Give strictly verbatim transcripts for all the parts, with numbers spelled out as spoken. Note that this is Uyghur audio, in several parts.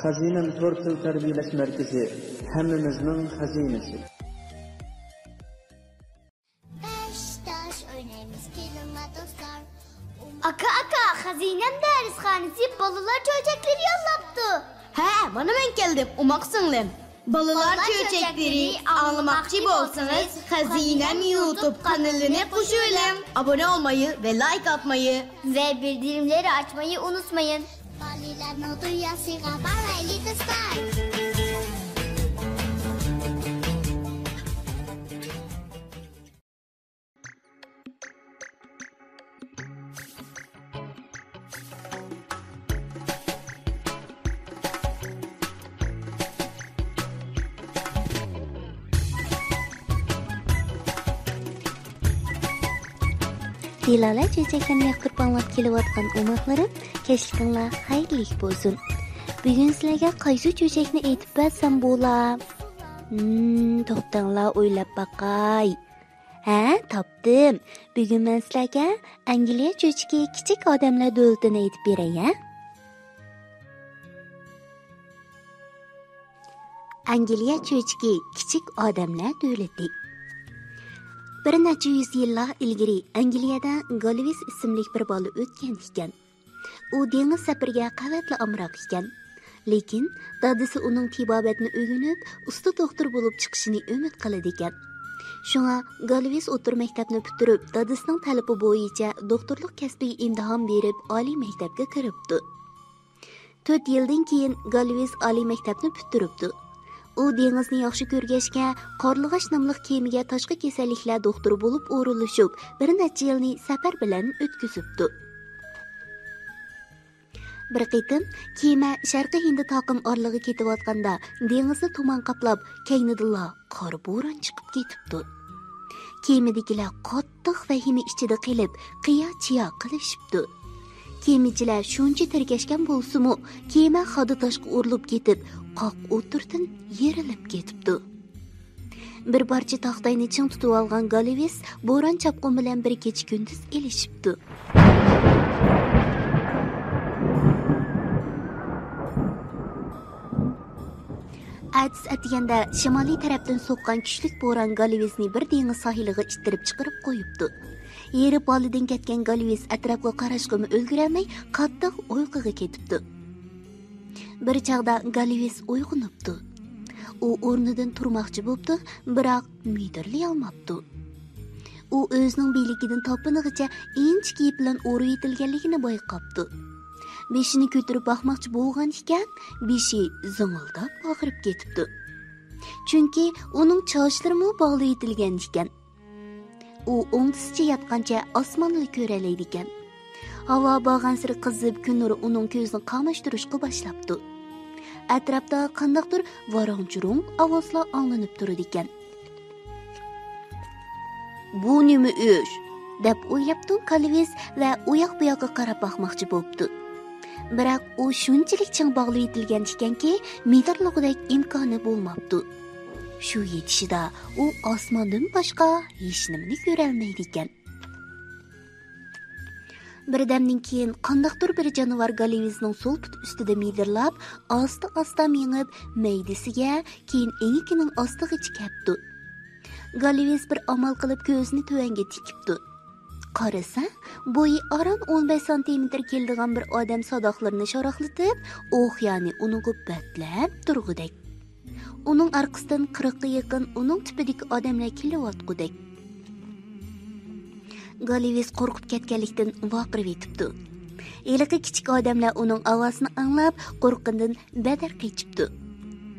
خەزىنەم تور تىل تەربىيەلەش مەركىزى، ھەممىمىزنىڭ خەزىنىسى. بەش تاش ئوينايمىز، كېلىڭلار دوستلار. ئاكا، ئاكا، خەزىنەم دەرسخانىسى بالىلار چۆچەكلىرى يوللاپتۇ. ھە، مانا مەن كەلدىم، ئوماق سىڭلىم. بالىلار چۆچەكلىرى ئاڭلىماقچى بولسىڭىز، خەزىنەم يۇتۇب قانىلىنى قوشۇۋېلىڭ. ئابۇنە بولمايى ۋە لايك ئاتمايى ۋە بىلدۈرۈملەرنى ئاچمايى ئۇنتۇمايىڭ. بالىلارنىڭ دۇنياسىغا بارايلى دوستلار. دىلالە چۆچەكلەرنى ياقتۇرۇپ ئاڭلاپ كېلىۋاتقان ئوماقلىرىم، كەچلىكىڭلار خەيرلىك بولسۇن. بۈگۈن سىلەرگە قايسى چۆچەكنى ئېيتىپ بەرسەم بولا؟ ھىم، توختاڭلار، ئويلاپ باقاي. ھە، تاپتىم. بۈگۈن مەن سىلەرگە ئەنگلىيە چۆچىكى كىچىك ئادەملەر دۆلىتىنى ئېيتىپ بېرەي، ھە؟ ئەنگلىيە چۆچىكى كىچىك ئادەملەر دۆلىتى. بىر نەچچە يۈز يىللار ئىلگىرى ئەنگلىيەدە گالۋېس ئىسىملىك بىر بالا ئۆتكەن ئىكەن. ئۇ دېڭىز سەپىرىگە قەۋەتلا ئامراق ئىكەن. لېكىن دادىسى ئۇنىڭ تېبابەتنى ئۆگىنىپ، ئۇستا دوختۇر بولۇپ چىقىشىنى ئۈمىد قىلىدىكەن. شۇڭا گالۋېس ئوتتۇرا مەكتەپنى پۈتتۈرۈپ، دادىسىنىڭ تەلىپى بويىچە دوختۇرلۇق كەسپىگە ئىمتىھان بېرىپ، ئالىي مەكتەپكە كىرىپتۇ. تۆت يىلدىن كېيىن گالۋېس ئالىي مەكتەپنى پۈتتۈرۈپتۇ. ئۇ دېڭىزنى ياخشى كۆرگەچكە، قارلىغاچ ناملىق كېمىگە تاشقى كېسەللىكلەر دوختۇرى بولۇپ ئورۇنلىشىپ، بىر نەچچە يىلنى سەپەر بىلەن ئۆتكۈزۈپتۇ. بىر قېتىم كېمە شەرقىي ھىندى تاقىم ئارىلىغا كېتىۋاتقاندا، دېڭىزنى تۇمان قاپلاپ، كەينىدىنلا قارا بوران چىقىپ كېتىپتۇ. كېمىدىكىلەر قاتتىق ۋەھىمە ئىچىدە قېلىپ، قىيا-چىيا قىلىشىپتۇ. كېمىچىلەر شۇنچە تىركەشكەن بولسىمۇ، كېمە خادا تاشقا ئۇرۇلۇپ كېتىپ، قاق ئوتتۇرىدىن يېرىلىپ كېتىپتۇ. بىر پارچە تاختاينى چىڭ تۇتۇۋالغان گالىۋېس بوران-چاپقۇن بىلەن بىر كېچە-كۈندۈز ئېلىشىپتۇ. ئەتىسى ئەتىگەندە شىمالىي تەرەپتىن سوققان كۈچلۈك بوران گالىۋېسنى بىر دېڭىز ساھىلىغا ئىتتىرىپ چىقىرىپ قويۇپتۇ. ھېرىپ ھالىدىن كەتكەن گالىۋېس ئەتراپقا قاراشقىمۇ ئۈلگۈرەلمەي، قاتتىق ئۇيقۇغا كېتىپتۇ. بىر چاغدا گالىۋېس ئويغىنىپتۇ. ئۇ ئورنىدىن تۇرماقچى بوپتۇ، بىراق مىدىرلىيالماپتۇ. ئۇ ئۆزىنىڭ بىلىكىدىن تاپىنىغىچە ئىنچىكە يىپ بىلەن ئورىۋېتىلگەنلىكىنى بايقاپتۇ. بېشىنى كۆتۈرۈپ باقماقچى بولغان ئىكەن، بېشى زىڭىلداپ ئاغرىپ كېتىپتۇ. چۈنكى ئۇنىڭ چاچلىرىمۇ باغلىۋېتىلگەن ئىكەن. ئۇ ئوڭدىسىچە ياتقانچە ئاسماننىلا كۆرەلەيدىكەن. ھاۋا بارغانسېرى قىزىپ، كۈن نۇرى ئۇنىڭ كۆزىنى قاماشتۇرۇشقا باشلاپتۇ. ئەتراپتا قانداقتۇر ۋاراڭ-چۇرۇڭ ئاۋازلار ئاڭلىنىپ تۇرىدىكەن. «بۇ نېمە ئىش؟» دەپ ئويلاپتۇ كالىۋىس ۋە ئۇياق-بۇياققا قاراپ باقماقچى بوپتۇ. بىراق ئۇ شۇنچىلىك چىڭ باغلىۋېتىلگەن ئىكەنكى، مىدىرلىغۇدەك ئىمكانى بولماپتۇ. شۇ يېتىشىدا ئۇ ئاسماندىن باشقا ھېچنېمىنى كۆرەلمەيدىكەن. بىردەمدىن كېيىن قانداقتۇر بىر جانىۋار گالىۋىسنىڭ سول پۇتى ئۈستىدە مىدىرلاپ، ئاستا-ئاستا مېڭىپ، مەيدىسىگە، كېيىن ئېڭىكىنىڭ ئاستىغىچە كەپتۇ. گالىۋىس بىر ئامال قىلىپ كۆزىنى تۆۋەنگە تىكىپتۇ. قارىسا، بويى ئاران ئون بەش سانتىمېتىر كېلىدىغان بىر ئادەم ساداقلىرىنى شاراقلىتىپ، ئوخيانى ئۇنىڭغا بەتلەپ تۇرغۇدەك. ئۇنىڭ ئارقىسىدىن قىرىققا يېقىن ئۇنىڭ تىپىدىكى ئادەملەر كېلىۋاتقۇدەك. گالىۋىس قورقۇپ كەتكەنلىكتىن ۋارقىرىۋېتىپتۇ. ھېلىقى كىچىك ئادەملەر ئۇنىڭ ئاۋازىنى ئاڭلاپ، قورققىنىدىن بەدەر قېچىپتۇ.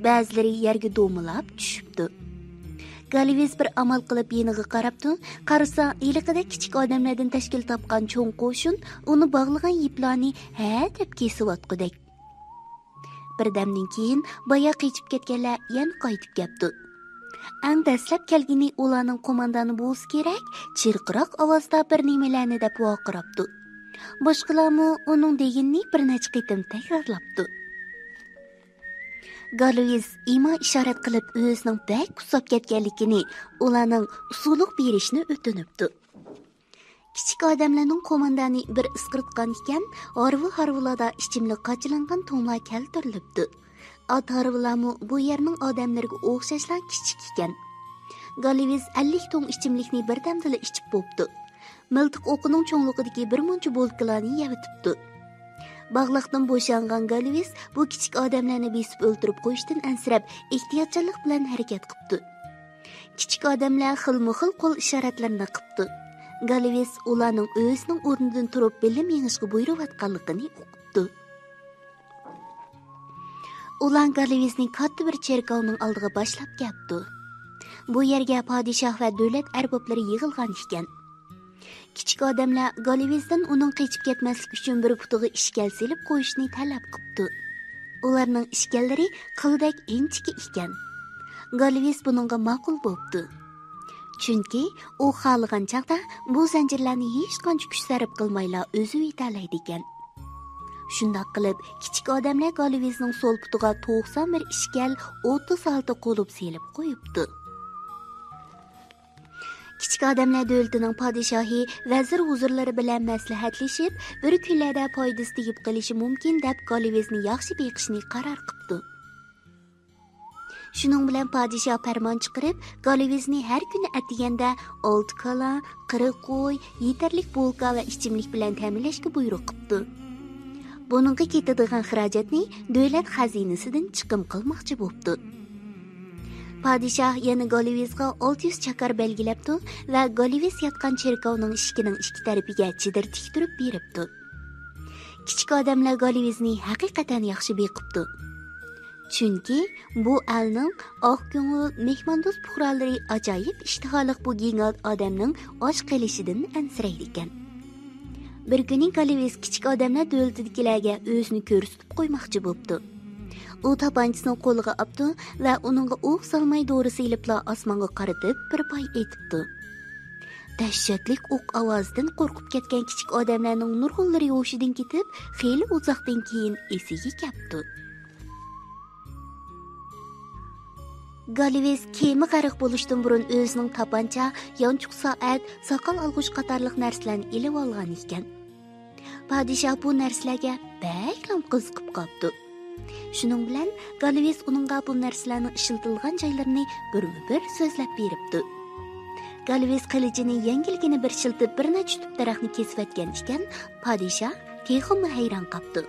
بەزىلىرى يەرگە دومىلاپ چۈشۈپتۇ. گالىۋىس بىر ئامال قىلىپ يېنىغا قاراپتۇ. قارىسا، ھېلىقىدەك كىچىك ئادەملەردىن تەشكىل تاپقان چوڭ قوشۇن ئۇنى باغلىغان يىپلارنى ھە دەپ كېسىۋاتقۇدەك. بىردەمدىن كېيىن بايا قېچىپ كەتكەنلەر يەنە قايتىپ كەپتۇ. ئەڭ دەسلەپ كەلگىنى ئۇلارنىڭ قوماندانى بولسا كېرەك، چىرقىراق ئاۋازدا بىر نېمىلەرنى دەپ ۋارقىراپتۇ. باشقىلارمۇ ئۇنىڭ دېگىنىنى بىر نەچچە قېتىم تەكرارلاپتۇ. گالۋىس ئىما-ئىشارەت قىلىپ ئۆزىنىڭ بەك ئۇسساپ كەتكەنلىكىنى، ئۇلارنىڭ ئۇسسۇلۇق بېرىشىنى ئۆتۈنۈپتۇ. كىچىك ئادەملەرنىڭ قوماندانى بىر ئىسقىرتقان ئىكەن، ھارۋا-ھارۋىلاردا ئىچىملىك قاچىلانغان توڭلار كەلتۈرۈلۈپتۇ. ئات ھارۋىلارمۇ بۇ يەرنىڭ ئادەملىرىگە ئوخشاشلا كىچىك ئىكەن. گالىۋىس ئەللىك توڭ ئىچىملىكنى بىردەمدىلا ئىچىپ بوپتۇ. مىلتىق ئوقىنىڭ چوڭلۇقىدىكى بىر مۇنچە بولكىلارنى يەۋېتىپتۇ. باغلاقتىن بوشانغان گالىۋىس بۇ كىچىك ئادەملەرنى بېسىپ ئۆلتۈرۈپ قويۇشتىن ئەنسىرەپ، ئېھتىياتچانلىق بىلەن ھەرىكەت قىپتۇ. كىچىك ئادەملەر خىلمۇ خىل قول ئىشارەتلىرىنى قىپتۇ. گالىۋىس ئۇلارنىڭ ئۆزىنىڭ ئورنىدىن تۇرۇپ بىللە مېڭىشقا بۇيرۇۋاتقانلىقىنى ئۇقۇپتۇ. ئۇلار گالىۋىسنى كاتتا بىر چېركاۋنىڭ ئالدىغا باشلاپ كەپتۇ. بۇ يەرگە پادىشاھ ۋە دۆلەت ئەربابلىرى يىغىلغان ئىكەن. كىچىك ئادەملەر گالىۋىزدىن ئۇنىڭ قېچىپ كەتمەسلىكى ئۈچۈن بىر پۇتىغا ئىشكەل سېلىپ قويۇشنى تەلەپ قىپتۇ. ئۇلارنىڭ ئىشكەللىرى قىلدەك ئىنچىكە ئىكەن. گالىۋىز بۇنىڭغا ماقۇل بوپتۇ. چۈنكى ئۇ خالىغان چاغدا بۇ زەنجىرلەرنى ھېچقانچە كۈچ سەرپ قىلمايلا ئۈزۈۋېتەلەيدىكەن. شۇنداق قىلىپ، كىچىك ئادەملەر گالىۋىزنىڭ سول پۇتىغا توقسان بىر ئىشكەل، ئوتتۇز ئالتە قۇلۇپ سېلىپ قويۇپتۇ. كىچىك ئادەملەر دۆلىتىنىڭ پادىشاھى ۋەزىر ھۇزۇرلىرى بىلەن مەسلىھەتلىشىپ، بىر كۈنلەردە پايدىسى تېگىپ قېلىشى مۇمكىن دەپ گالىۋىزنى ياخشى بېقىشنى قارار قىپتۇ. شۇنىڭ بىلەن پادىشاھ پەرمان چىقىرىپ، گالىۋىزنى ھەر كۈنى ئەتىگەندە ئالتە كالا، قىرىق قوي، يېتەرلىك بولكا ۋە ئىچىملىك بىلەن تەمىنلەشكە بۇيرۇق قىپتۇ. بۇنىڭغا كېتىدىغان خىراجەتنى دۆلەت خەزىنىسىدىن چىقىم قىلماقچى بوپتۇ. پادىشاھ يەنە گالىۋىزغا ئالتە يۈز چاكار بەلگىلەپتۇ ۋە گالىۋىز ياتقان چېركاۋنىڭ ئىشىكىنىڭ ئىككى تەرىپىگە چېدىر تىكتۈرۈپ بېرىپتۇ. كىچىك ئادەملەر گالىۋىزنى ھەقىقەتەن ياخشى بېقىپتۇ. چۈنكى بۇ ئەلنىڭ ئاق كۆڭۈل، مېھماندوست پۇقرالىرى ئاجايىپ ئىشتىھالىق بۇ گىڭگال ئادەمنىڭ ئاچ قېلىشىدىن ئەنسىرەيدىكەن. بىر كۈنى گالىۋىز كىچىك ئادەملەر دۆلىتىدىكىلەرگە ئۆزىنى كۆرسىتىپ قويماقچى بوپتۇ. ئۇ تاپانچىسىنى قولىغا ئاپتۇ ۋە ئۇنىڭغا ئوق سالماي دورا سېلىپلا ئاسمانغا قارىتىپ بىر پاي ئېتىپتۇ. دەھشەتلىك ئوق ئاۋازىدىن قورقۇپ كەتكەن كىچىك ئادەملەرنىڭ نۇرغۇنلىرى ھوشىدىن كېتىپ، خېلى ئۇزاقتىن كېيىن ئېسىگە كەپتۇ. گالىۋىس كېمە غەرق بولۇشتىن بۇرۇن ئۆزىنىڭ تاپانچا، يانچۇق سائەت، ساقال ئالغۇچ قاتارلىق نەرسىلەرنى ئېلىۋالغان ئىكەن. پادىشاھ بۇ نەرسىلەرگە بەكلا قىزىقىپ قاپتۇ. شۇنىڭ بىلەن گالىۋىس ئۇنىڭغا بۇ نەرسىلەرنىڭ ئىشلىتىلغان جايلىرىنى بىرمۇبىر سۆزلەپ بېرىپتۇ. گالىۋىس قىلىچىنى يەڭگىلگىنە بىر شىلتىپ، بىر نەچچە تۈپ دەرەخنى كېسىۋەتكەن ئىكەن، پادىشاھ تېخىمۇ ھەيران قاپتۇ.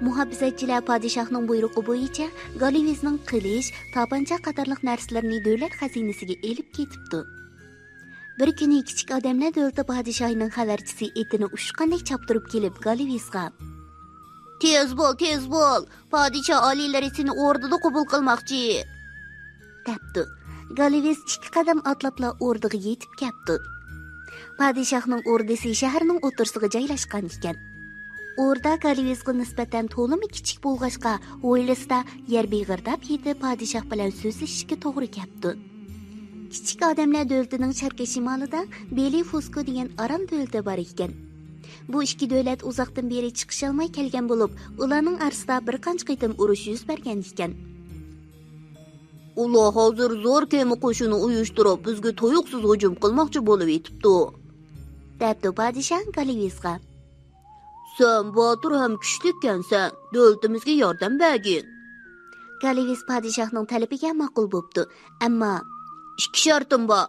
مۇھاپىزەتچىلەر پادىشاھنىڭ بۇيرۇقى بويىچە گالىۋىسنىڭ قىلىچ، تاپانچا قاتارلىق نەرسىلىرىنى دۆلەت خەزىنىسىگە ئېلىپ كېتىپتۇ. بىر كۈنى كىچىك ئادەملەر دۆلىتى پادىشاھىنىڭ خەۋەرچىسى ئېتىنى ئۇچقاندەك چاپتۇرۇپ كېلىپ گالىۋىسقا، «تېز بول، تېز بول! پادىشاھ ئالىيلىرى سېنى ئوردىدا قوبۇل قىلماقچى!» دەپتۇ. گالىۋىس ئىككى قەدەم ئاتلاپلا ئوردىغا يېتىپ كەپتۇ. پادىشاھنىڭ ئوردىسى شەھەرنىڭ ئوتتۇرىسىغا جايلاشقان ئىكەن. ئوردا گالىۋىسقا نىسبەتەن تولىمۇ كىچىك بولغاچقا، ھويلىسىدا يەر بېغىرداپ يېتىپ، پادىشاھ بىلەن سۆزلىشىشكە توغرا كەپتۇ. كىچىك ئادەملەر دۆلىتىنىڭ شەرقىي شىمالىدا بېلىفوسكو دېگەن ئارال دۆلىتى بار ئىكەن. بۇ ئىككى دۆلەت ئۇزاقتىن بېرى چىقىشالماي كەلگەن بولۇپ، ئۇلارنىڭ ئارىسىدا بىر قانچە قېتىم ئۇرۇش يۈز بەرگەن ئىكەن. «ئۇلار ھازىر زور كېمە قوشۇنى ئۇيۇشتۇرۇپ، بىزگە تۇيۇقسىز ھۇجۇم قىلماقچى بولۇۋېتىپتۇ»، دەپتۇ پادىشاھ گالىۋىسقا. «سەن باتۇر ھەم كۈچلۈككەنسەن، دۆلىتىمىزگە ياردەم بەرگىن.» گالىۋىس پادىشاھنىڭ تەلىپىگە ماقۇل بوپتۇ، ئەمما، «ئىككى شەرتىم بار.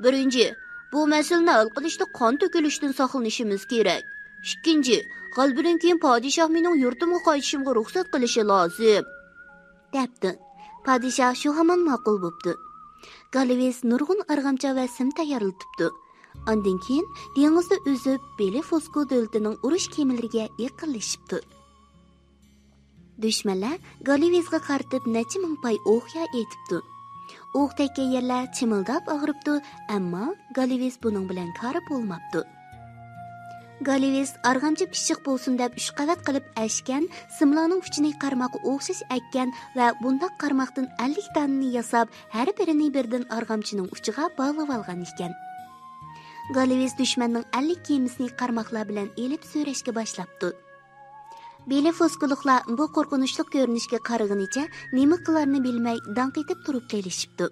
بىرىنچى، بۇ مەسىلىنى ھەل قىلىشتا قان تۆكۈلۈشتىن ساقلىنىشىمىز كېرەك. ئىككىنچى، غەلىبىدىن كېيىن پادىشاھ مېنىڭ يۇرتۇمغا قايتىشىمغا رۇخسەت قىلىشى لازىم.» دەپتۇ. پادىشاھ شۇ ھامان ماقۇل بوپتۇ. گالىۋىس نۇرغۇن ئارغامچا ۋە سىم تەييارلىتىپتۇ. ئاندىن كېيىن دېڭىزدا ئۈزۈپ، بېلىفوسكو دۆلىتىنىڭ ئۇرۇش كېمىلىرىگە يېقىنلىشىپتۇ. دۈشمەنلەر گالىۋىسقا قارىتىپ نەچچە مىڭ پاي ئوقيا ئېتىپتۇ. ئوق تەگكەن يەرلەر چىمىلداپ ئاغرىپتۇ، ئەمما گالىۋىس بۇنىڭ بىلەن كارى بولماپتۇ. گالىۋىس ئارغامچا پىششىق بولسۇن دەپ ئۈچ قەۋەت قىلىپ ئەشكەن، سىملارنىڭ ئۇچىنى قارماققا ئوخشاش ئەتكەن ۋە بۇنداق قارماقتىن ئەللىك دانىنى ياساپ، ھەر بىرىنى بىردىن ئارغامچىنىڭ ئۇچىغا باغلىۋالغان ئىكەن. گالىۋىس دۈشمەننىڭ ئەللىك كېمىسىنى قارماقلار بىلەن ئېلىپ سۈرەشكە باشلاپتۇ. بېلىفوسكولۇقلار بۇ قورقۇنچلۇق كۆرۈنۈشكە قارىغىنىچە نېمە قىلارنى بىلمەي داڭ قېتىپ تۇرۇپ قېلىشىپتۇ.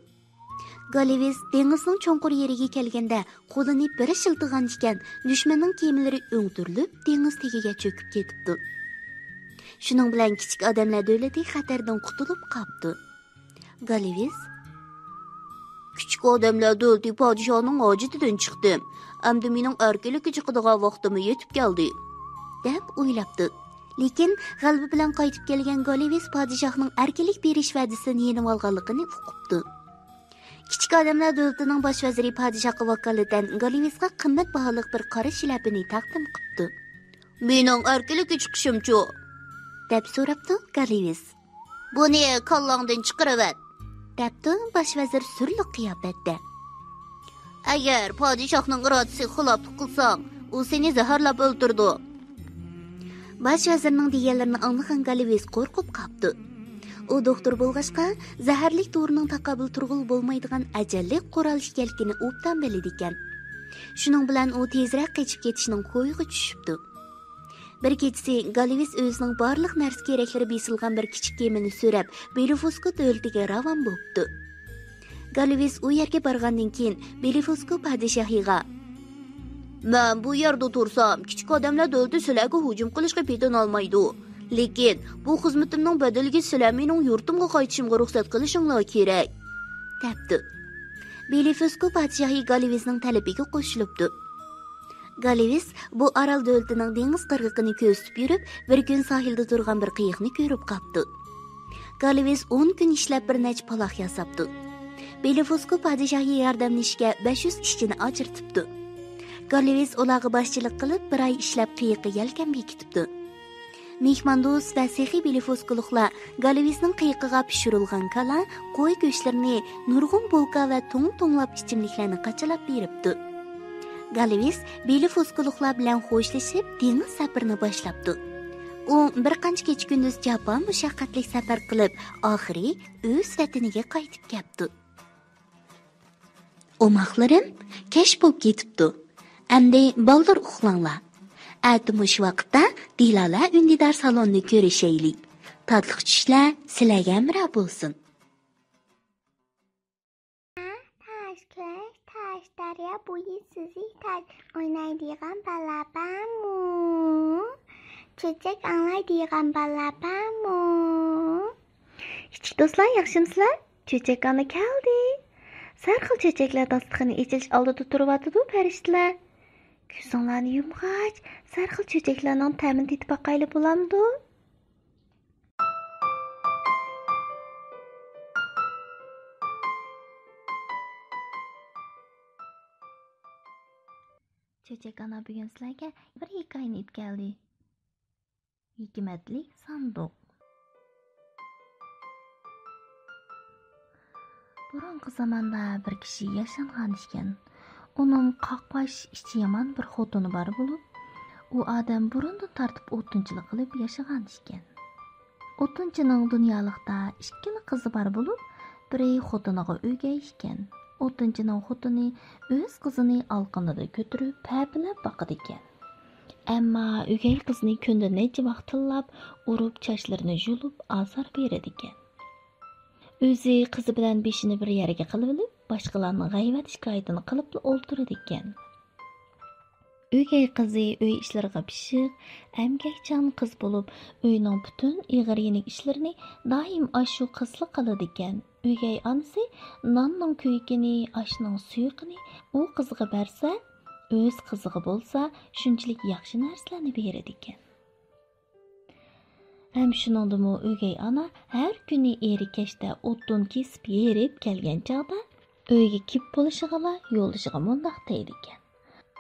گالىۋىس دېڭىزنىڭ چوڭقۇر يېرىگە كەلگەندە قولىنى بىر شىلتىغان ئىكەن، دۈشمەننىڭ كېمىلىرى ئۆڭتۈرۈلۈپ دېڭىز تېگىگە چۆكۈپ كېتىپتۇ. شۇنىڭ بىلەن كىچىك ئادەملەر دۆلىتى خەتەردىن قۇتۇلۇپ قاپتۇ. گالىۋىس: «كىچىك ئادەملەر دۆلىتى پادىشاھنىڭ ھاجىتىدىن چىقتىم. ئەمدى مېنىڭ ئەركىنلىككە چىقىدىغان ۋاقتىممۇ يېتىپ كەلدى» دەپ ئويلاپتۇ. لېكىن غەلىبە بىلەن قايتىپ كەلگەن گالىۋىس پادىشاھنىڭ ئەركىنلىك بېرىش ۋەدىسىنى يېنىۋالغانلىقىنى ئۇقۇپتۇ. كىچىك ئادەملەر دۆلىتىنىڭ باش ۋەزىرى پادىشاھقا ۋاكالىتەن گالىۋىسقا قىممەت باھالىق بىر قارا شىلەپىنى تەقدىم قىپتۇ. «مېنىڭ ئەركىنلىككە چىقىشىمچۇ؟» دەپ سوراپتۇ گالىۋىس. «بۇنى كاللاڭدىن چىقىرىۋەت!» دەپتۇ باش ۋەزىر سۈرلۈك قىياپەتتە. «ئەگەر پادىشاھنىڭ ئىرادىسىگە خىلاپلىق قىلساڭ، ئۇ سېنى زەھەرلەپ ئۆلتۈرىدۇ.» باش ۋەزىرنىڭ دېگەنلىرىنى ئاڭلىغان گالىۋىس قورقۇپ قاپتۇ. ئۇ دوختۇر بولغاچقا، زەھەرلىك دورىنىڭ تاقابىل تۇرغىلى بولمايدىغان ئەجەللىك قورال ئىكەنلىكىنى ئوبدان بىلىدىكەن. شۇنىڭ بىلەن ئۇ تېزرەك قېچىپ كېتىشنىڭ كويىغا چۈشۈپتۇ. بىر كېچىسى گالىۋىس ئۆزىنىڭ بارلىق نەرسە كېرەكلىرى بېسىلغان بىر كىچىك گېمىنى سۆرەپ، بېلىفۇسكو دۆلىتىگە راۋان بوپتۇ. گالىۋىس ئۇ يەرگە بارغاندىن كېيىن، بېلىفۇسكو پادىشاھىغا: «مەن بۇ يەردە تۇرسام، كىچىك ئادەملەر دۆلىتى سىلەرگە ھۇجۇم قىلىشقا پېتىنالمايدۇ. لېكىن بۇ خىزمىتىمنىڭ بەدىلىگە سىلەر مېنىڭ يۇرتۇمغا قايتىشىمغا رۇخسەت قىلىشىڭلار كېرەك» دەپتۇ. بېلىفۇسكو پادىشاھى گالىۋىسنىڭ تەلىپىگە قوشۇلۇپتۇ. گالىۋىس بۇ ئارال دۆلىتىنىڭ دېڭىز قىرغىقىنى كۆزىتىپ يۈرۈپ، بىر كۈن ساھىلدا تۇرغان بىر قېيىقنى كۆرۈپ قاپتۇ. گالىۋىس ئون كۈن ئىشلەپ، بىر نەچچە پالاق ياساپتۇ. بېلىفۇسكو پادىشاھى ياردەملىشىشكە بەش يۈز ئىشچىنى ئاجرىتىپتۇ. گالىۋىس ئۇلارغا باشچىلىق قىلىپ، بىر ئاي ئىشلەپ، قېيىققا يەلكەن بېكىتىپتۇ. مېھماندوست ۋە سېخىي بېلىفۇسكولۇقلار گالىۋىسنىڭ قېيىقىغا پىشۇرۇلغان كالا، قوي گۆشلىرىنى، نۇرغۇن بولكا ۋە توڭ-توڭلاپ ئىچىملىكلەرنى قاچىلاپ بېرىپتۇ. گالىۋىس بېلىفۇسكولۇقلار بىلەن خوشلىشىپ، دېڭىز سەپىرىنى باشلاپتۇ. ئۇ بىر قانچە كېچە-كۈندۈز جاپا-مۇشەققەتلىك سەپەر قىلىپ، ئاخىرى ئۆز ۋەتىنىگە قايتىپ كەپتۇ. ئوماقلىرىم، كەچ بولۇپ كېتىپتۇ. ئەمدى بالدۇر ئۇخلاڭلار. ئەتە مۇشۇ ۋاقىتتا دىلالە ئۈندىدار سالونىنى كۆرۈشەيلى. تاتلىق چۈشلەر سىلەرگە ھەمراھ بولسۇن. تاش كۆل، تاش دەريا بويى سۈزۈك تاش ئوينايدىغان بالا بارمۇ؟ چۆچەك ئاڭلايدىغان بالا بارمۇ؟ كىچىك دوستلار، ياخشىمسىلەر؟ چۆچەك ئانا كەلدى. سەرخىل چۆچەكلەر داستىخىنى ئېچىلىش ئالدىدا تۇرۇۋاتىدۇ، پەرىشتىلەر. كۆزۈڭلارنى يۇمغاچ، سەرخىل چۆچەكلەرنىڭ تەمىنى تېتىپ باقايلى، بولامدۇ؟ چۆچەك ئانا بۈگۈن سىلەرگە بىر ھېكايىنى ئېيتىپ كەلدى. ھېكمەتلىك ساندۇق. بۇرۇنقى زاماندا بىر كىشى ياشانغان ئىكەن. ئۇنىڭ قاقباش ئىچى يامان بىر خوتۇنى بار بولۇپ، ئۇ ئادەم بۇرۇندىن تارتىپ ئوتۇنچىلىق قىلىپ ياشىغان ئىكەن. ئوتۇنچىنىڭ دۇنيالىقتا ئىككىلا قىزى بار بولۇپ، بىرى خوتۇنىغا ئۆگەي ئىكەن. ئوتۇنچىنىڭ خوتۇنى ئۆز قىزىنى ئالىقىنىدا كۆتۈرۈپ، پەپىلەپ باقىدىكەن. ئەمما ئۆگەي قىزنى كۈندە نەچچە ۋاق تىللاپ، ئۇرۇپ، چاچلىرىنى يۇلۇپ، ئازار بېرىدىكەن. ئۆزى قىزى بىلەن بېشىنى بىر يەرگە قىلىۋېلىپ، باشقىلارنىڭ غەيۋەت-شىكايىتىنى قىلىپلا ئولتۇرىدىكەن. ئۆگەي قىزى ئۆي ئىشلىرىغا پىششىق، ئەمگەكچان قىز بولۇپ، ئۆينىڭ پۈتۈن ئېغىر-يېنىك ئىشلىرىنى دائىم ئاشۇ قىزلا قىلىدىكەن. ئۆگەي ئانىسى ناننىڭ كۆيۈكىنى، ئاشنىڭ سۇيۇقىنى ئۇ قىزغا بەرسە، ئۆز قىزىغا بولسا شۇنچىلىك ياخشى نەرسىلەرنى بېرىدىكەن. ھەم شۇنىڭدىمۇ ئۆگەي ئانا ھەر كۈنى ئېرى كەچتە ئوتۇن كېسىپ يېرىپ كەلگەن چاغدا، ئۆيگە كېلىپ بولۇشىغىلا يولدىشىغا مۇنداق دەيدىكەن: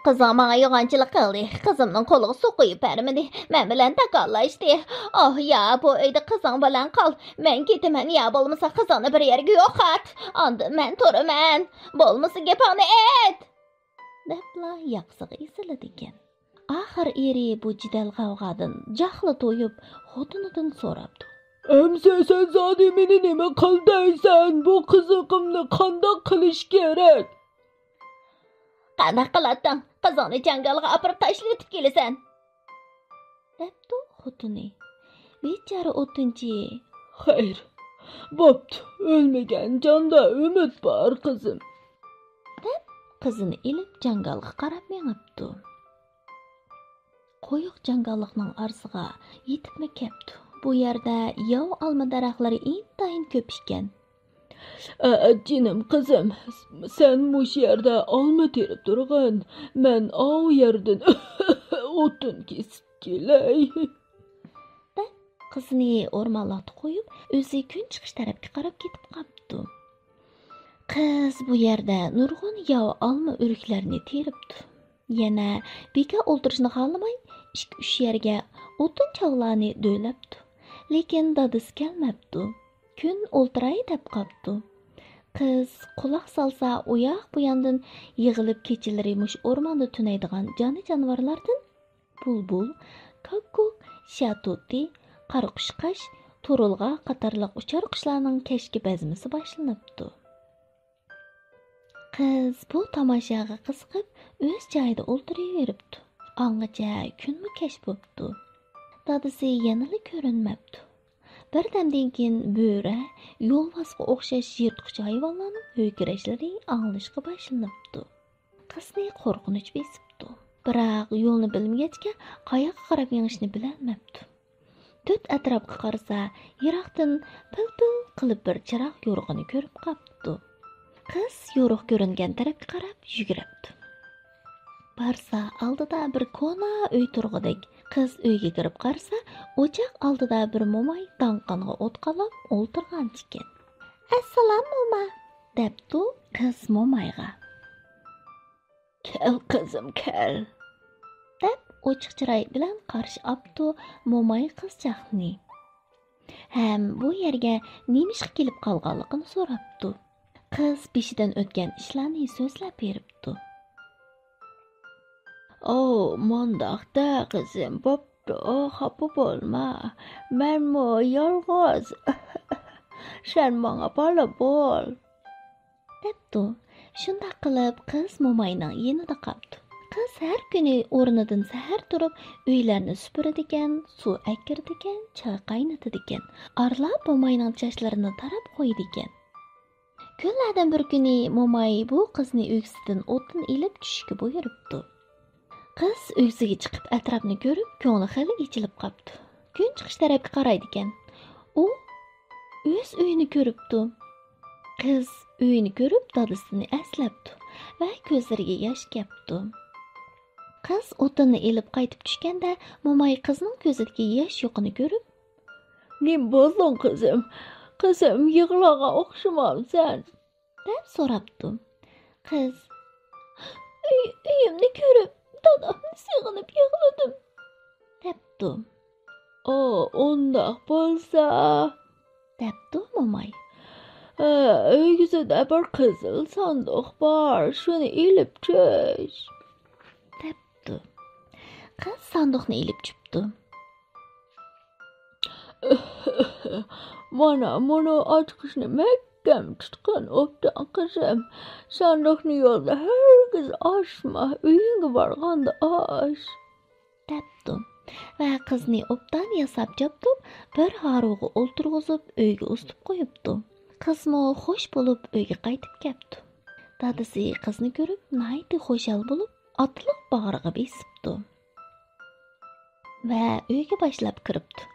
«قىزىڭ ماڭا يوغانچىلىق قىلدى، قىزىمنىڭ قولىغا سۇ قۇيۇپ بەرمىدى، مەن بىلەن تاكاللاشتى. ئاھ يا، بۇ ئۆيدە قىزىڭ بىلەن قال، مەن كېتىمەن، يا بولمىسا قىزىڭنى بىر يەرگە يوقات، ئاندىن مەن تۇرىمەن، بولمىسا گېپىڭنى ئېيت!» دەپلا ياقىسىغا ئېسىلىدىكەن. ئاخىر ئېرى بۇ جېدەل غەۋغادىن جاھلى تويۇپ، خوتۇنىدىن سوراپتۇ: «ئەمسە سەن زادى مېنى نېمە قىل دەيسەن؟ بۇ قىزىقىمنى قانداق قىلىش كېرەك؟» «قانداق قىلاتتىڭ؟ قىزىڭنى جاڭگالغا ئاپىرىپ تاشلىۋېتىپ كېلىسەن.» دەپتۇ خوتۇنى. بىچارە ئوتۇنچى: «خەير، بوپتۇ، ئۆلمىگەن جاندا ئۈمىد بار، قىزىم.» دەپ، قىزىنى ئېلىپ جاڭگالغا قاراپ مېڭىپتۇ. قويۇق جاڭگاللىقنىڭ ئارىسىغا يېتىپمۇ كەپتۇ. بۇ يەردە ياۋا ئالما دەرەخلىرى ئىنتايىن كۆپ ئىكەن. ئە، جېنىم قىزىم، سەن مۇشۇ يەردە ئالما تېرىپ تۇرغىن، مەن ئاۋۇ يەردىن ئوتۇن كېسىپ كېلەي. دەپ، قىزنى ئورمانلىقتا قويۇپ، ئۆزى كۈن چىقىش تەرەپكە قاراپ كېتىپ قاپتۇ. قىز بۇ يەردە نۇرغۇن ياۋا ئالما ئۆرۈكلەرنى تېرىپتۇ. يەنە بىكار ئولتۇرۇشنى خالىماي، ئىككى-ئۈچ يەرگە ئوتۇن چاۋلارنى دۆۋىلەپتۇ. لېكىن دادىسى كەلمەپتۇ. كۈن ئولتۇراي دەپ قاپتۇ. قىز قۇلاق سالسا، ئۇياق-بۇياندىن يىغىلىپ كېچىلىرى مۇشۇ ئورماندا تۈنەيدىغان جانى-جانىۋارلاردىن بۇلبۇل، كاككۇك، شاتۇتى، قارا قۇشقاچ، تۇرۇلغا قاتارلىق ئۇچار قۇشلارنىڭ كەچكى بەزمىسى باشلىنىپتۇ. قىز بۇ تاماشاغا قىزىقىپ، ئۆز جايىدا ئولتۇرۇۋېرىپتۇ. ئاڭغىچە كۈنمۇ كەچ بوپتۇ. دادىسى يەنىلا كۆرۈنمەپتۇ. بىردەمدىن كېيىن بۆرە، يولۋاسقا ئوخشاش يىرتقۇچ ھايۋانلارنىڭ ھۆركىرەشلىرى ئاڭلىنىشقا باشلىنىپتۇ. قىزنى قورقۇنچ بېسىپتۇ. بىراق يولنى بىلمىگەچكە، قاياققا قاراپ مېڭىشنى بىلەلمەپتۇ. تۆت ئەتراپقا قارىسا، يىراقتىن پىل-پىل قىلىپ بىر چىراغ يورۇقىنى كۆرۈپ قاپتۇ. قىز يورۇق كۆرۈنگەن تەرەپكە قاراپ يۈگۈرۈپتۇ. بارسا، ئالدىدا بىر كونا ئۆي تۇرغۇدەك. قىز ئۆيگە كىرىپ قارىسا، ئوچاق ئالدىدا بىر موماي داڭقانغا ئوت قالاپ ئولتۇرغانىكەن. «ئەسسالام، موما!» دەپتۇ قىز مومايغا. «كەل، قىزىم، كەل!» دەپ، ئوچۇق چىراي بىلەن قارشى ئاپتۇ موماي قىزچاقنى. ھەم بۇ يەرگە نېمىشقا كېلىپ قالغانلىقىنى سوراپتۇ. قىز بېشىدىن ئۆتكەن ئىشلارنى سۆزلەپ بېرىپتۇ. «ئو، مۇنداق-دە، قىزىم، بوپتۇ، خاپا بولما. مەنمۇ يالغۇز. سەن ماڭا بالا بول.» دەپتۇ. شۇنداق قىلىپ قىز موماينىڭ يېنىدا قاپتۇ. قىز ھەر كۈنى ئورنىدىن سەھەر تۇرۇپ، ئۆيلەرنى سۈپۈرىدىكەن، سۇ ئەكىرىدىكەن، چاي قاينىتىدىكەن. ئارىلاپ موماينىڭ چاچلىرىنى تاراپ قويىدىكەن. كۈنلەردىن بىر كۈنى موماي بۇ قىزنى ئۆگزىدىن ئوتۇن ئېلىپ چۈشۈشكە بۇيرۇپتۇ. قىز ئۆگزىگە چىقىپ ئەتراپنى كۆرۈپ، كۆڭلى خېلى ئېچىلىپ قاپتۇ. كۈن چىقىش تەرەپكە قارايدىكەن. ئۇ ئۆز ئۆيىنى كۆرۈپتۇ. قىز ئۆيىنى كۆرۈپ دادىسىنى ئەسلەپتۇ ۋە كۆزلىرىگە ياش كەپتۇ. قىز ئوتۇننى ئېلىپ قايتىپ چۈشكەندە، موماي قىزنىڭ كۆزىدىكى ياش يۇقىنى كۆرۈپ، «نېمە بولدۇڭ، قىزىم؟ قىزىم، يىغلارغا ئوخشىمامسەن؟» دەپ سوراپتۇ. قىز، «ئۆي-، ئۆيۈمنى كۆرۈپ، دادامنى سېغىنىپ يىغلىدىم» دەپتۇ. «ئو، ئۇنداق بولسا» دەپتۇ موماي. «ئە، ئۆگزىدە بىر قىزىل ساندۇق بار، شۇنى ئېلىپ چۈش» دەپتۇ. قىز ساندۇقنى ئېلىپ چۈشۈپتۇ. «مانا، مۇنۇ ئاچقۇچنى مەھكەم تۇتقىن، ئوبدان قىزىم. ساندۇقنى يولدا ھەرگىز ئاچما، ئۆيۈڭگە بارغاندا ئاچ» دەپتۇ ۋە قىزنى ئوبدان ياساپ چاپتۇرۇپ، بىر ھارۋىغا ئولتۇرغۇزۇپ، ئۆيگە ئۇزىتىپ قويۇپتۇ. قىزمۇ خوش بولۇپ، ئۆيگە قايتىپ كەپتۇ. دادىسى قىزنى كۆرۈپ، ناھايىتى خۇشال بولۇپ، ئاتلىق باغرىغا بېسىپتۇ ۋە ئۆيگە باشلاپ كىرىپتۇ.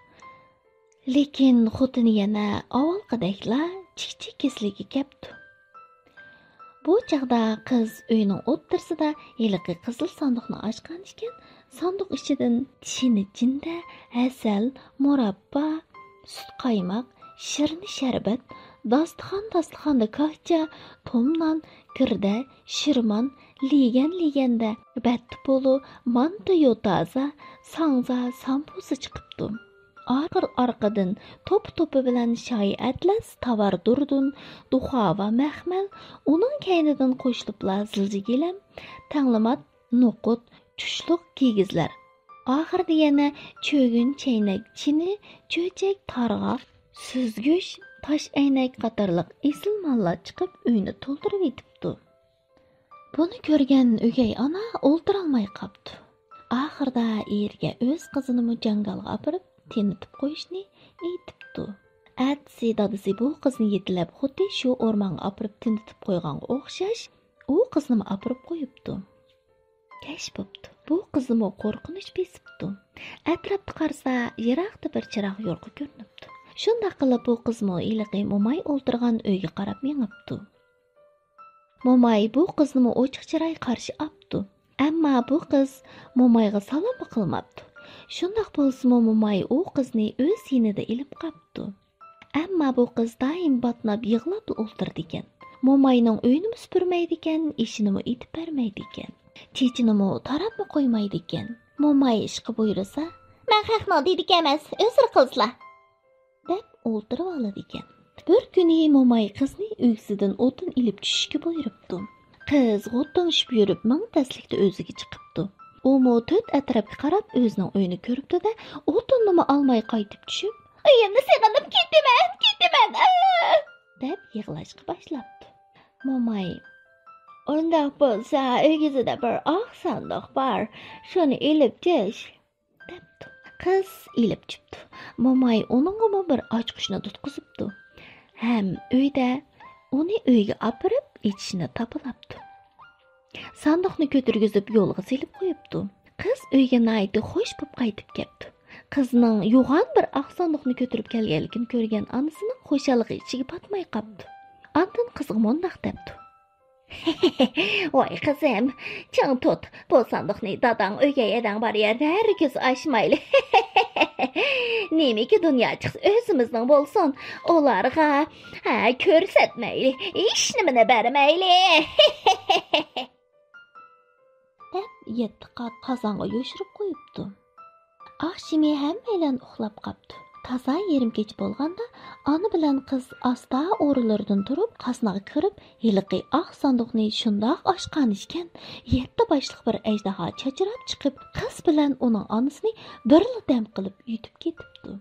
لېكىن خوتۇنى يەنە ئاۋۋالقىدەكلا چىكچىك كېسىلىگە كەپتۇ. بۇ چاغدا قىز ئۆينىڭ ئوتتۇرىسىدا ھېلىقى قىزىل ساندۇقنى ئاچقان ئىكەن، ساندۇق ئىچىدىن چىنە چىندە، ھەسەل، مۇراببا، سۈت قايماق، شىرنە شەربەت، داستىخان داستىخاندا كاكچا، توم نان، گىردە، شىرمان، لېگەن لېگەندە بەتتە پولۇ، مانتا يوتازا، ساڭزا، سامبۇسا چىقىپتۇ. ئارقا-ئارقىدىن توپا-توپا بىلەن شايى ئەتلەس، تاۋار دۇردۇن، دۇخاۋا مەخمەل، ئۇنىڭ كەينىدىن قوشۇلۇپلا زىلجا گىلەم، تەڭلىمات، نوقۇت، چۇشلۇق كىگىزلەر. ئاخىرىدا يەنە چۆگۈن، چەينەك، چىنە، چۆچەك، تارغاق، سۈزگۈچ، تاش ئەينەك قاتارلىق ئېسىل ماللار چىقىپ ئۆينى تولدۇرۇۋېتىپتۇ. بۇنى كۆرگەن ئۆگەي ئانا ئولتۇرالماي قاپتۇ. ئاخىرىدا ئېرىگە ئۆز قىزىنىمۇ جاڭگالغا ئاپىرىپ تېنىتىپ قويۇشنى ئېيتىپتۇ. ئەتىسى دادىسى بۇ قىزنى يېتىلەپ خۇددى شۇ ئورمانغا ئاپىرىپ تېنىتىپ قويغانغا ئوخشاش، ئۇ قىزنىمۇ ئاپىرىپ قويۇپتۇ. كەچ بوپتۇ. بۇ قىزنىمۇ قورقۇنچ بېسىپتۇ. ئەتراپتا قارىسا، يىراقتا بىر چىراغ يورۇقى كۆرۈنۈپتۇ. شۇنداق قىلىپ بۇ قىزمۇ ھېلىقى موماي ئولتۇرغان ئۆيگە قاراپ مېڭىپتۇ. موماي بۇ قىزنىمۇ ئوچۇق چىراي قارشى ئاپتۇ. ئەمما بۇ قىز مومايغا سالاممۇ قىلماپتۇ. شۇنداق بولسىمۇ موماي ئۇ قىزنى ئۆز يېنىدا ئېلىپ قاپتۇ. ئەمما بۇ قىز دائىم باتناپ يىغلاپلا ئولتۇرىدىكەن. موماينىڭ ئۆيىنىمۇ سۈپۈرمەيدىكەن، ئىشىنىمۇ ئېتىپ بەرمەيدىكەن. چېچىنىمۇ تاراپمۇ قويمايدىكەن. موماي ئىشقا بۇيرۇسا، مەن خەقنىڭ دېدىكى ئەمەس، ئۆزلىرى قىلسىلا، دەپ ئولتۇرۇۋالىدىكەن. بىر كۈنى موماي قىزنى ئۆگزىدىن ئوتۇن ئېلىپ چۈشۈشكە بۇيرۇپتۇ. قىز غوتتىڭشىپ يۈرۈپ مىڭ تەسلىكتە ئۆزىگە چىقىپتۇ. ئۇمۇ تۆت ئەتراپقا قاراپ ئۆزىنىڭ ئۆيىنى كۆرۈپتۇ-دە، ئوتۇننىمۇ ئالماي قايتىپ چۈشۈپ، ئۆيۈمنى سېغىندىم، كېتىمەن، كېتىمەن، ئا! دەپ يىغلاشقا باشلاپتۇ. موماي، ئۇنداق بولسا، ئۆگزىدە بىر ئاق ساندۇق بار، شۇنى ئېلىپ چۈش، دەپتۇ. قىز ئېلىپ چۈشۈپتۇ. موماي ئۇنىڭغىمۇ بىر ئاچقۇچنى تۇتقۇزۇپتۇ ھەم ئۆيدە ئۇنى ئۆيگە ئاپىرىپ ئېچىشنى تاپىلاپتۇ. ساندۇقنى كۆتۈرگۈزۈپ يولغا سېلىپ قويۇپتۇ. قىز ئۆيگە ناھايىتى خوش بولۇپ قايتىپ كەپتۇ. قىزنىڭ يوغان بىر ئاق ساندۇقنى كۆتۈرۈپ كەلگەنلىكىنى كۆرگەن ئانىسىنىڭ خۇشاللىقى ئىچىگە پاتماي قاپتۇ. ئاندىن قىزغا مۇنداق دەپتۇ. ۋاي قىزىم، چىڭ تۇت، بۇ ساندۇقنى داداڭ ئۆگەي ئەدەڭ بار يەردە ھەرگىز ئاچمايلى. نېمىكى دۇنيا چىقسا ئۆزىمىزنىڭ بولسۇن، ئۇلارغا، ھە، كۆرسەتمەيلى، ھېچنېمىنى بەرمەيلى. دەپ يەتتە قات قازانغا يوشۇرۇپ قويۇپتۇ. ئاخشىمى ھەممەيلەن ئۇخلاپ قاپتۇ. تازا يېرىم كېچە بولغاندا، ئانا بىلەن قىز ئاستا ئورۇنلىرىدىن تۇرۇپ، قازناغا كىرىپ، ھېلىقى ئاق ساندۇقنى شۇنداق ئاچقان ئىكەن، يەتتە باشلىق بىر ئەجدىھا چاچراپ چىقىپ، قىز بىلەن ئۇنىڭ ئانىسىنى بىرلا دەم قىلىپ يۇتۇپ كېتىپتۇ.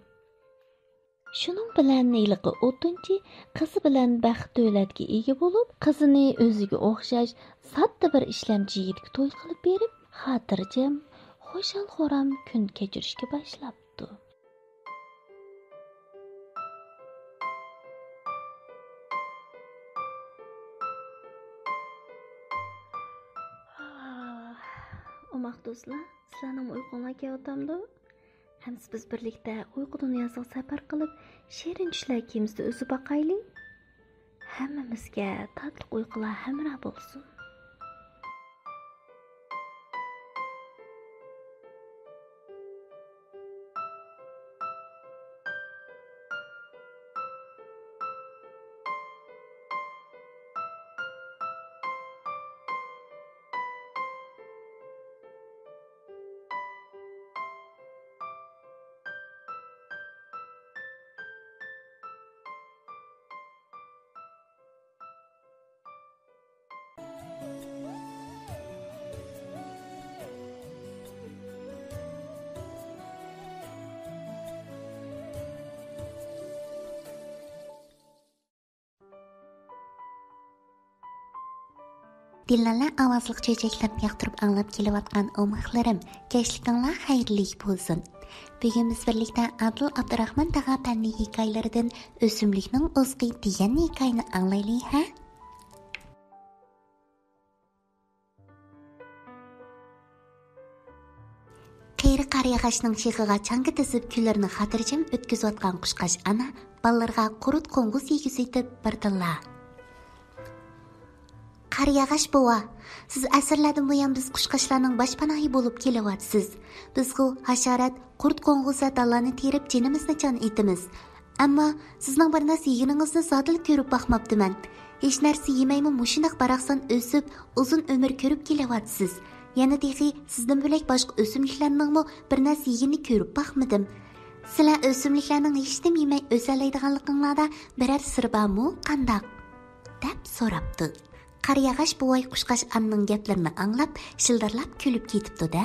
شۇنىڭ بىلەن ھېلىقى ئوتۇنچى قىزى بىلەن بەخت-دۆلەتكە ئىگە بولۇپ، قىزىنى ئۆزىگە ئوخشاش ساددا بىر ئىشلەمچى يىگىتكە توي قىلىپ بېرىپ، خاتىرجەم، خۇشال-خۇرام كۈن كەچۈرۈشكە باشلاپتۇ. ئوماق دوستلار، سىلەرنىڭمۇ ئۇيقۇڭلار كېلىۋاتامدۇ؟ ئەمىسە بىز بىرلىكتە ئۇيقۇ دۇنياسىغا سەپەر قىلىپ، شېرىن چۈشلەر كېمىسىدە ئۈزۈپ باقايلى. ھەممىمىزگە تاتلىق ئۇيقۇلار ھەمراھ بولسۇن. دىللالە ئاۋازلىق چۆچەكلەپ ياقتۇرۇپ ئاڭلاپ كېلىۋاتقان ئوماقلىرىم، كەچلىكىڭلار خەيرلىك بولسۇن. بۈگۈن بىز بىرلىكتە ئادىل ئابدۇراخمان تاغا پەننىي ھېكايىلىرىدىن ئۆسۈملۈكنىڭ ئوزۇقى دېگەن ھېكايىنى ئاڭلايلى، ھە؟ قېرى قارىياغاچنىڭ شېخىغا چاڭگا تىزىپ، كۈنلىرىنى خاتىرجەم ئۆتكۈزۈۋاتقان قۇشقاچ ئانا بالىلىرىغا قۇرت قوڭغۇز يېگۈزۈۋېتىپ، بىردىنلا، قارىياغاچ بوۋا، سىز ئەسىرلەردىن بۇيان بىز قۇشقاچلارنىڭ باشپاناھى بولۇپ كېلىۋاتىسىز. بىزغۇ ھاشارات، قۇرت قوڭغۇز ۋە دانلارنى تېرىپ، جېنىمىزنى جان ئېتىمىز. ئەمما سىزنىڭ بىر نەرسە يېگىنىڭىزنى زادىلا كۆرۈپ باقماپتىمەن. ھېچ نەرسە يېمەيمۇ مۇشۇنداق باراقسان ئۆسۈپ، ئۇزۇن ئۆمۈر كۆرۈپ كېلىۋاتىسىز. يەنە تېخى سىزدىن بۆلەك باشقا ئۆسۈملۈكلەرنىڭمۇ بىر نەرسە يېگىنىنى كۆرۈپ باقمىدىم. سىلەر ئۆسۈملۈكلەرنىڭ ھېچنېمە يېمەي ئۆسەلەيدىغانلىقىڭلاردا بىرەر سىر بارمۇ، قانداق؟ دەپ سوراپتۇ. قارىياغاچ بوۋاي قۇشقاچ ئانىنىڭ گەپلىرىنى ئاڭلاپ، شىلدىرلاپ كۈلۈپ كېتىپتۇ-دە.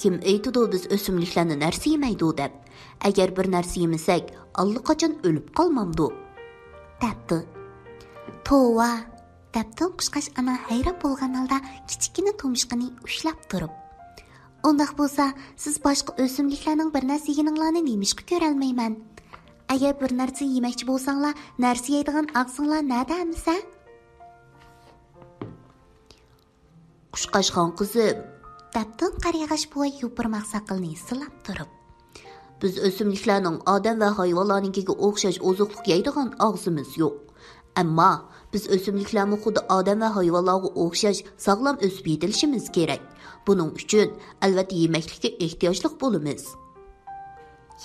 كىم ئېيتىدۇ بىز ئۆسۈملۈكلەرنى نەرسە يېمەيدۇ دەپ؟ ئەگەر بىر نەرسە يېمىسەك، ئاللىقاچان ئۆلۈپ قالمامدۇ؟ دەپتۇ. توۋا! دەپتۇ قۇشقاچ ئانا ھەيران بولغان ھالدا كىچىككىنە تۇمشۇقىنى ئۇشلاپ تۇرۇپ. ئۇنداق بولسا، سىز باشقا ئۆسۈملۈكلەرنىڭ بىر نەرسە يېگىنىڭلارنى نېمىشقا كۆرەلمەيمەن؟ ئەگەر بىر نەرسە يېمەكچى بولساڭلار، نەرسە يەيدىغان ئاغزىڭلار نەدە ئەمىسە؟ قۇشقاچخان قىزىم، دەپتۇ قارىياغاچ بوۋاي يوپۇرماق ساقىلىنى سىلاپ تۇرۇپ. بىز ئۆسۈملۈكلەرنىڭ ئادەم ۋە ھايۋانلارنىڭكىگە ئوخشاش ئوزۇقلۇق يەيدىغان ئاغزىمىز يوق. ئەمما بىز ئۆسۈملۈكلەرمۇ خۇددى ئادەم ۋە ھايۋانلارغا ئوخشاش ساغلام ئۆسۈپ يېتىلىشىمىز كېرەك. بۇنىڭ ئۈچۈن، ئەلۋەتتە، يېمەكلىككە ئېھتىياجلىق بولىمىز.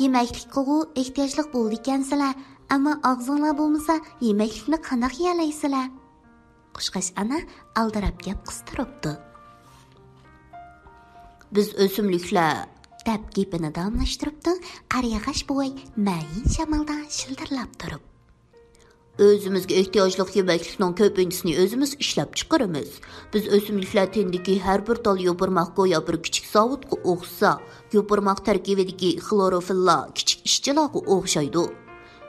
يېمەكلىككىغۇ ئېھتىياجلىق بولىدىكەنسىلەر، ئەمما ئاغزىڭلار بولمىسا، يېمەكلىكنى قانداق يېيەلەيسىلەر؟ قۇشقاچ ئانا ئالدىراپ گەپ قىستۇرۇپتۇ. بىز ئۆسۈملۈكلەر، دەپ گېپىنى داۋاملاشتۇرۇپتۇ قارىياغاچ بوۋاي مەيىن شامالدا شىلدىرلاپ تۇرۇپ. ئۆزىمىزگە ئېھتىياجلىق يېمەكلىكنىڭ كۆپىنچىسىنى ئۆزىمىز ئىشلەپ چىقىرىمىز. بىز ئۆسۈملۈكلەر تېنىدىكى ھەر بىر تال يوپۇرماق گويا بىر كىچىك زاۋۇتقا ئوخشىسا، يوپۇرماق تەركىبىدىكى خلوروفىللار كىچىك ئىشچىلارغا ئوخشايدۇ.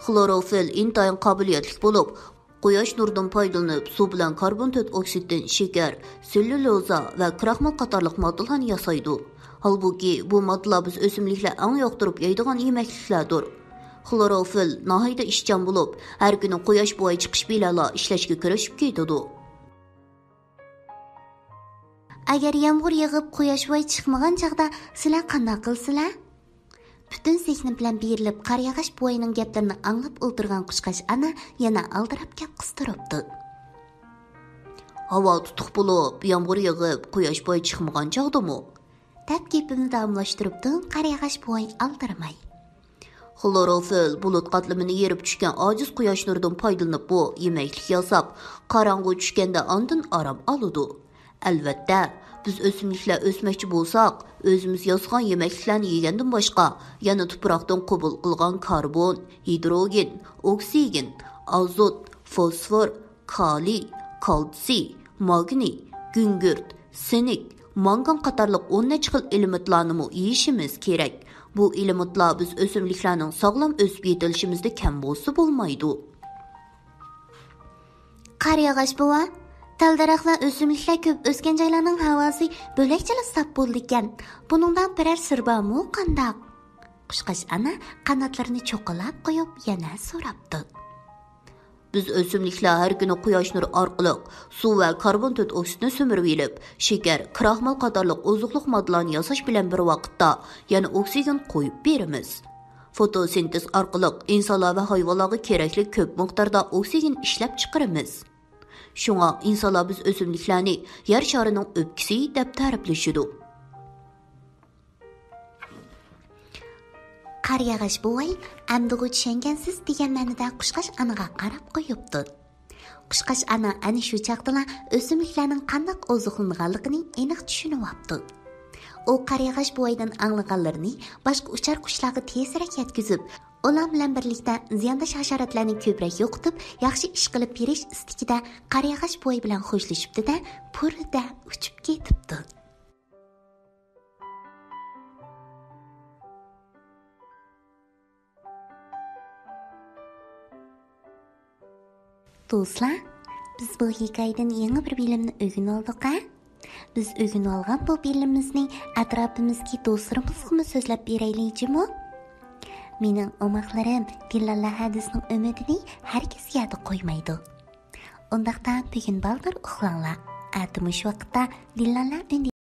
خلوروفىل ئىنتايىن قابىلىيەتلىك بولۇپ، قۇياش نۇرىدىن پايدىلىنىپ، سۇ بىلەن كاربون تۆت ئوكسىدتىن شېكەر، سېللۇلوزا ۋە كراخمال قاتارلىق ماددىلارنى ياسايدۇ. ھالبۇكى، بۇ ماددىلار بىز ئۆسۈملۈكلەر ئەڭ ياقتۇرۇپ يەيدىغان يېمەكلىكلەردۇر. خلوروفىل ناھايىتى ئىشچان بولۇپ، ھەر كۈنى قۇياش بوۋاي چىقىش بىلەنلا ئىشلەشكە كىرىشىپ كېتىدۇ. ئەگەر يامغۇر يېغىپ، قۇياش بوۋاي چىقمىغان چاغدا سىلەر قانداق قىلىسىلەر؟ پۈتۈن زېھنى بىلەن بېرىلىپ قارىياغاچ بوۋاينىڭ گەپلىرىنى ئاڭلاپ ئولتۇرغان قۇشقاچ ئانا يەنە ئالدىراپ گەپ قىستۇرۇپتۇ. ھاۋا تۇتۇق بولۇپ، يامغۇر يېغىپ، قۇياش بوۋاي چىقمىغان چاغدىمۇ؟ دەپ گېپىمنى داۋاملاشتۇرۇپتۇ قارىياغاچ بوۋاي ئالدىرىماي. خلوروفىل بۇلۇت قاتلىمىنى يېرىپ چۈشكەن ئاجىز قۇياش نۇرىدىن پايدىلىنىپ، بۇ يېمەكلىك ياساپ، قاراڭغۇ چۈشكەندە ئاندىن ئارام ئالىدۇ. ئەلۋەتتە، بىز ئۆسۈملۈكلەر ئۆسمەكچى بولساق، ئۆزىمىز ياسىغان يېمەكلىكلەرنى يېگەندىن باشقا، يەنە تۇپراقتىن قوبۇل قىلغان كاربون، ھىدروگېن، ئوكسىگېن، ئازوت، فوسفور، كالىي، كالتسىي، ماگنىي، گۈڭگۈرت، سىنك، مانگان قاتارلىق ئون نەچچە خىل ئېلېمېنتلارنىمۇ يېيىشىمىز كېرەك. بۇ ئېلېمېنتلار بىز ئۆسۈملۈكلەرنىڭ ساغلام ئۆسۈپ يېتىلىشىمىزدە كەم بولسا بولمايدۇ. قارىياغاچ بوۋا، تال-دەرەخلەر، ئۆسۈملۈكلەر كۆپ ئۆسكەن جايلارنىڭ ھاۋاسى بۆلەكچىلا ساپ بولىدىكەن. بۇنىڭدا بىرەر سىر بارمۇ قانداق؟ قۇشقاچ ئانا قاناتلىرىنى چوققىلاپ قويۇپ يەنە سوراپتۇ. بىز ئۆسۈملۈكلەر ھەر كۈنى قۇياش نۇرى ئارقىلىق سۇ ۋە كاربون تۆت ئوكسىدنى سۈمۈرۈۋېلىپ، شېكەر، كراخمال قاتارلىق ئوزۇقلۇق ماددىلارنى ياساش بىلەن بىر ۋاقىتتا يەنە ئوكسىگېن قويۇپ بېرىمىز. فوتوسىنتېز ئارقىلىق ئىنسانلار ۋە ھايۋانلارغا كېرەكلىك كۆپ مىقداردا ئوكسىگېن ئىشلەپ چىقىرىمىز. شۇڭا ئىنسانلار بىز ئۆسۈملۈكلەرنى يەر شارىنىڭ ئۆپكىسى دەپ تەرىپلىشىدۇ. قارىياغاچ بوۋاي، «ئەمدىغۇ چۈشەنگەنسىز» دېگەن مەنىدە قۇشقاچ ئانىغا قاراپ قويۇپتۇ. قۇشقاچ ئانا ئەنە شۇ چاغدىلا ئۆسۈملۈكلەرنىڭ قانداق ئوزۇقلىنىدىغانلىقىنى ئېنىق چۈشىنىۋاپتۇ. ئۇ قارىياغاچ بوۋايدىن ئاڭلىغانلىرىنى باشقا ئۇچار قۇشلارغا تېزرەك يەتكۈزۈپ، ئۇلار بىلەن بىرلىكتە زىيانداش ھاشاراتلارنى كۆپرەك يوقىتىپ، ياخشى ئىش قىلىپ بېرىش ئىستىكىدە قارىياغاچ بوۋاي بىلەن خوشلىشىپتۇ-دە، پۇررىدە ئۇچۇپ كېتىپتۇ. دوستلار، بىز بۇ ھېكايىدىن يېڭى بىر بىلىمنى ئۆگىنىۋالدۇق ھە؟ بىز ئۆگىنىۋالغان بۇ بىلىمىمىزنى ئەتراپىمىزدىكى دوستلىرىمىزغىمۇ سۆزلەپ بېرەيلى جۇمۇ؟ مېنىڭ ئوماقلىرىم، دىللاللا ھەدىسنىڭ ئۈمىدىنى ھەرگىز يەردە قويمايدۇ. ئۇنداقتا بۈگۈن بالدۇر ئۇخلاڭلار. ئەتە مۇشۇ ۋاقىتتا دىللاللا ئۈندىدار